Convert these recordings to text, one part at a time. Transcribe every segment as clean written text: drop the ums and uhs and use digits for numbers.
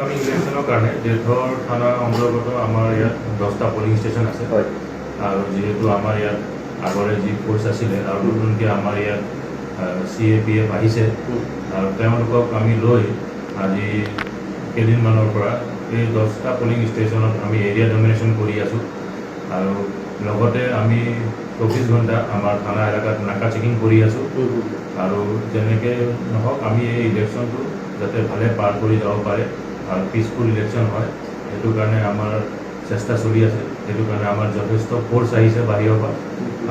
আমি ইলেকশ্যনৰ কাৰণে দেৰগাঁৱৰ থানাৰ অন্তৰ্গত আমাৰ ইয়াত 10টা পলিং ষ্টেচন আছে। আৰু যিহেতু আমাৰ ইয়াত আগৰে যি ফ'ৰ্চ আছিলে আৰু নতুনকৈ আমাৰ ইয়াত চিএপিএফ আহিছে আৰু তেওঁলোকক আমি লৈ আজি কেইদিনমানৰ পৰা এই 10টা পলিং ষ্টেচনত আমি এৰিয়া ডমিনেশ্যন কৰি আছোঁ। আৰু লগতে আমি 24 ঘণ্টা আমাৰ থানা এলেকাত নাকা চেকিং কৰি আছোঁ। আৰু যেনেকৈ নহওক, আমি এই ইলেকশ্যনটো যাতে ভালে পাৰ কৰি যাব পাৰে আৰু পিচফুল ইলেকশ্যন হয়, সেইটো কাৰণে আমাৰ চেষ্টা চলি আছে। সেইটো কাৰণে আমাৰ যথেষ্ট ফ'ৰ্চ আহিছে বাহিৰৰ পৰা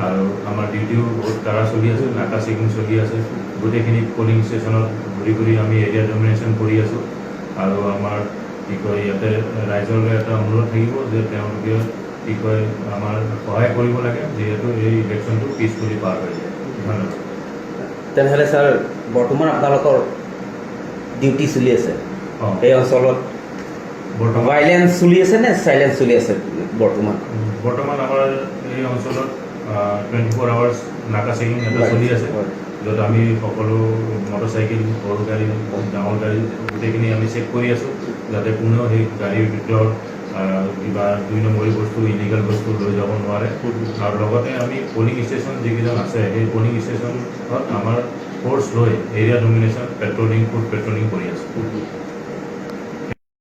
আৰু আমাৰ ডিউটিও বহুত কাৰা চলি আছে, নাকা চেকিং চলি আছে। গোটেইখিনি পলিং ষ্টেচনত ঘূৰি ঘূৰি আমি এৰিয়া ডমিনেশ্যন কৰি আছোঁ। আৰু আমাৰ কি কয়, ইয়াতে ৰাইজলৈ এটা অনুৰোধ থাকিব যে তেওঁলোকে কি কয়, আমাৰ সহায় কৰিব লাগে, যিহেতু এই ইলেকশ্যনটো পিচফুলি পাৰ হৈ যায়। ধন্যবাদ। তেনেহ'লে ছাৰ, বৰ্তমান আপোনালোকৰ ডিউটি চলি আছে এই অঞ্চলত? বৰ্তমান ভাইলেঞ্চ চলি আছে নে চাইলেঞ্চ চলি আছে বৰ্তমান? বৰ্তমান আমাৰ এই অঞ্চলত 24 আৱাৰ্ছ নাকা চেকিং এটা চলি আছে, য'ত আমি সকলো মটৰচাইকেল, সৰু গাড়ী, ডাঙৰ গাড়ী, গোটেইখিনি আমি চেক কৰি আছোঁ, যাতে কোনেও সেই গাড়ীৰ ভিতৰত কিবা দুই নম্বৰী বস্তু, ইলিগেল বস্তু লৈ যাব নোৱাৰে। আৰু লগতে আমি পলিং ষ্টেচন যিকেইজন আছে, সেই পলিং ষ্টেচনত আমাৰ ফ'ৰ্চ লৈ area domination, patrolling, foot patrolling কৰি আছোঁ।